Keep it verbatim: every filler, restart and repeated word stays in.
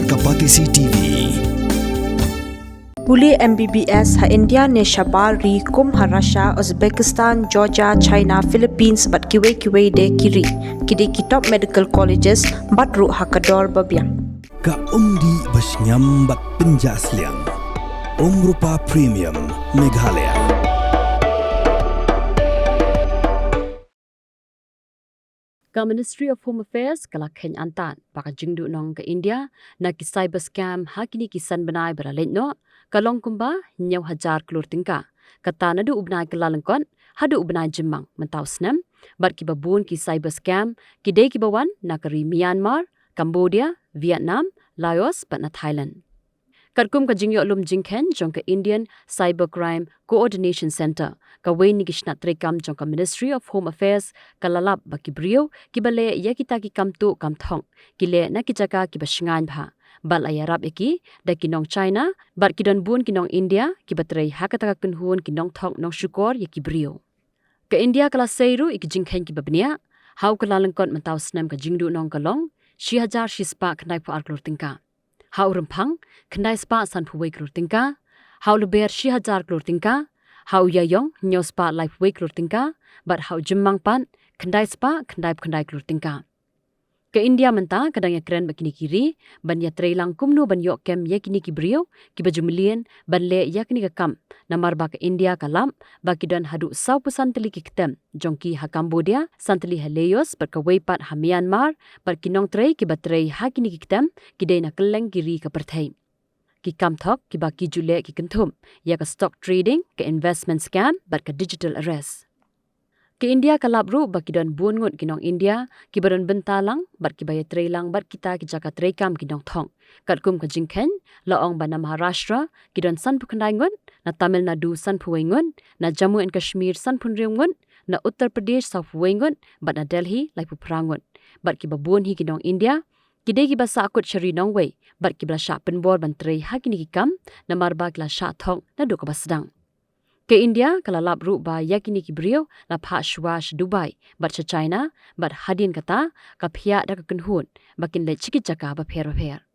Ka Batesi T V. Pule M B B S ha India ne shabar ri kum ha Russia, Uzbekistan, Georgia, China, Philippines bad kiwei kiwei de ki ri. Ki dei ki top medical colleges bad ruh ha ka dor ba biang. Ka umdih ba shngiam bad pynjah sliang. Umrupa Premium Meghalaya. Ka Ministry of Home Affairs ka la kheiñ antad ba ka jingduhnong ka India na ki cyber scam ha kine ki san bnai ba la leit noh ka long kumba hynñiew hajar klur tyngka, kata naduh u bnai Kyllalyngkot haduh u bnai Jymmang mynta u snem, bad kiba bun ki cyber scam ki dei kiba wan na ka ri Myanmar, Cambodia, Vietnam, Laos bad na Thailand. Katkum ka jingïohlum jingkheiñ jong ka Indian Cybercrime Coordination Centre, kawei na ki shnat treikam jong ka Ministry of Home Affairs ka la lap ba ki briew kiba leh ïa kita ki kam tuh kam thok ki leh na ki jaka kiba shngaiñ bha, bad la ïarap ïa ki da ki nong China bad ki don bun ki nong India kiba trei ha kata ka kynhun ki nongthok nongshukor ïa ki briew. Ka India ka la sei ruh ïa ki jingkheiñ kiba bniah. Ha u Kyllalyngkot mynta u snem ka jingduhnong ka long shi hajar shi spah khyndai phew ar klur tyngka, ha u Rymphang khyndai spah sanphew wei klur tyngka, ha u Lber shi hajar klur tyngka, ha u Ïaïong hynñiew spah laiphew wei klur tyngka, bad ha u Jymmang pat khyndai spah khyndai phew khyndai klur tyngka. Ka India mynta ka dang ïakren bad kine ki ri ban ïatreilang kumno ban ïoh kem ïa kine ki briew kiba ju mlien ban leh ïa kine ki kam, namar ba ka India ka lap ba ki don haduh sawphew san tylli ki ktem jong ki ha Cambodia, san tylli ha Laos bad kawei pat ha Myanmar, bad ki nongtrei kiba trei ha kine ki ktem ki dei na kylleng ki ri ka pyrthei. Ki kam thok kiba ki ju leh ki kynthup ïa ka stock trading, ka investment scam bad ka digital arrest. Ka India ka lap ruh ba ki don bun ngut ki nong India kiba don bynta lang bad kiba ïatreilang bad kita ki jaka treikam ki nongthok. Katkum ka jingkheiñ la ong ba na Maharashtra ki don sanphew khyndai ngut, na Tamil Nadu sanphew wei ngut, na Jammu and Kashmir sanphew hynriew ngut, na Uttar Pradesh sawphew wei ngut, bad na Delhi laiphew phra ngut. Bad kiba bun hi ki nong India ki dei kiba sahkut sha ri nongwei bad kiba la shah pynbor ban trei ha kine ki kam namar ba ki la shah thok naduh kaba sdang. Ka India ka la lap ruh ba ïa kine ki briew la phah shuwa sha Dubai bad sha China, bad hadien kata ka phiah da ka kynhun ba kin leit sha ki jaka bapher bapher.